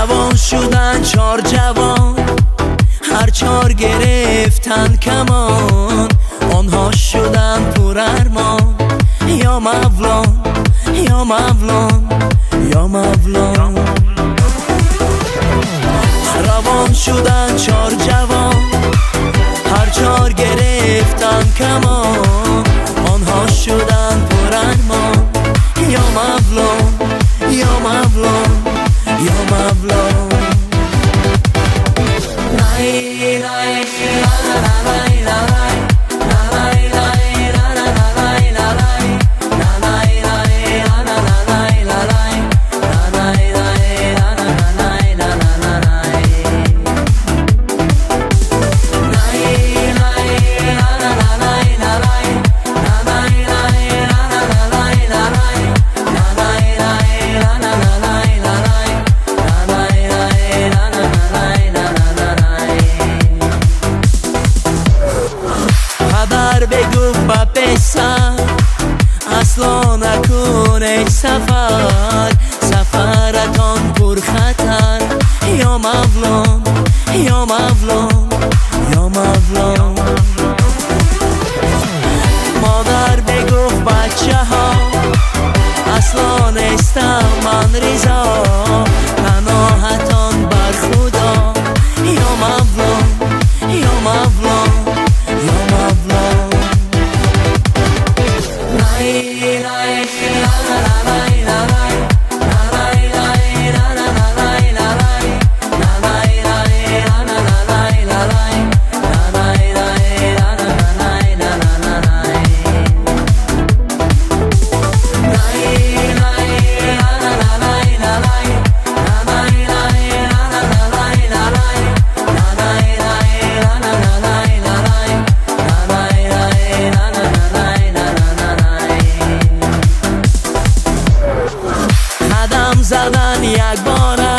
Равон шудан чор ҷавон, ҳар чор гирифтан камон, онҳо шудан пурармон. Ё Мавлон, ё Мавлон, ё Мавлон. Равон шудан чор ҷавон, ҳар чор гирифтан камон, онҳо шудан пурармон. Ё Мавлон, ё Мавлон, ё Мавлон. Лай, лай, ла, ла, ла, лай, ла, лай. Ла, лай, лай, ла, ла, ла, лай, ла, лай. Ла, лай, лай, ла, ла, ла, лай, ла, лай. Ла, лай, лай, ла, ла, ла, лай, ла, ла, ла, лай. Лай, лай, ла, ла, ла, лай, ла, лай. Ла, лай, лай, ла, ла, ла, лай, ла, лай. Ла, лай, лай, ла, ла, ла, лай, ла, лай. Ла, лай, лай, ла, ла, ла, лай, ла, ла, ла, лай. Падар бигуфт ба писар, асло накунед сафар, сафаратон пурхатар. Ё Мавлон, ё Мавлон, ё Мавлон. Модар бигуфт бачаҳо, асло нестам ман ризо, паноҳатон бар Худо. Ё Мавлон, ё Мавлон, ё Мавлон. Лай, лай, ла, ла, ла, лай, ла, лай. Ла, лай, лай, ла, ла, ла, лай, ла, лай. Ла, лай, лай, ла, ла, ла, лай, ла, лай. Ла, лай, лай, ла, ла, ла, лай, ла, ла, ла, лай. Лай, лай, ла, ла, ла, лай, ла, лай. Ла, лай, лай, ла, ла, ла, лай, ла, лай. Ла, лай, лай, ла, ла, ла, лай, ла, лай. Ла, лай, лай, ла, ла, ла, лай, ла, ла, ла, лай. Қадам задан якбора,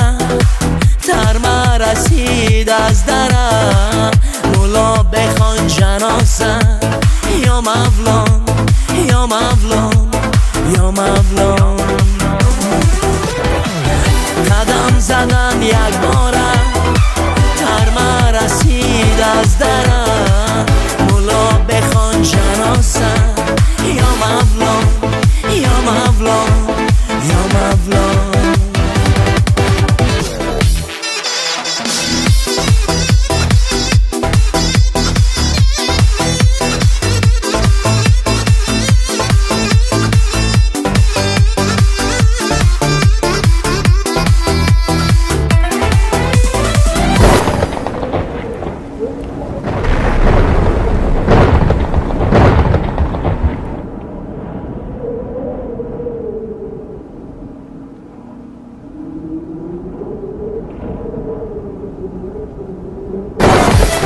тарма расид аз дара, мулло бехон ҷаноза. Ё Мавлон, ё Мавлон, ё Мавлон. Қадам задан якбора, тарма расид аз дара, мулло бехон ҷаноза. Ё Мавлон, ё Мавлон, ё Мавлон.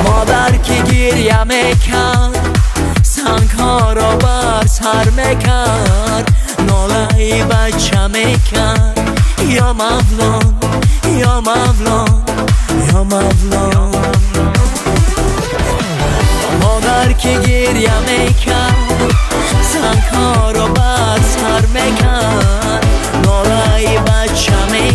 Модар ки гиря мекард, сангҳоро бар сар мекард, нолаи бача мекард. Ё Мавлон, ё Мавлон, ё Мавлон. Модар ки гиря мекард, сангҳоро бар сар мекард, нолаи бача мекард.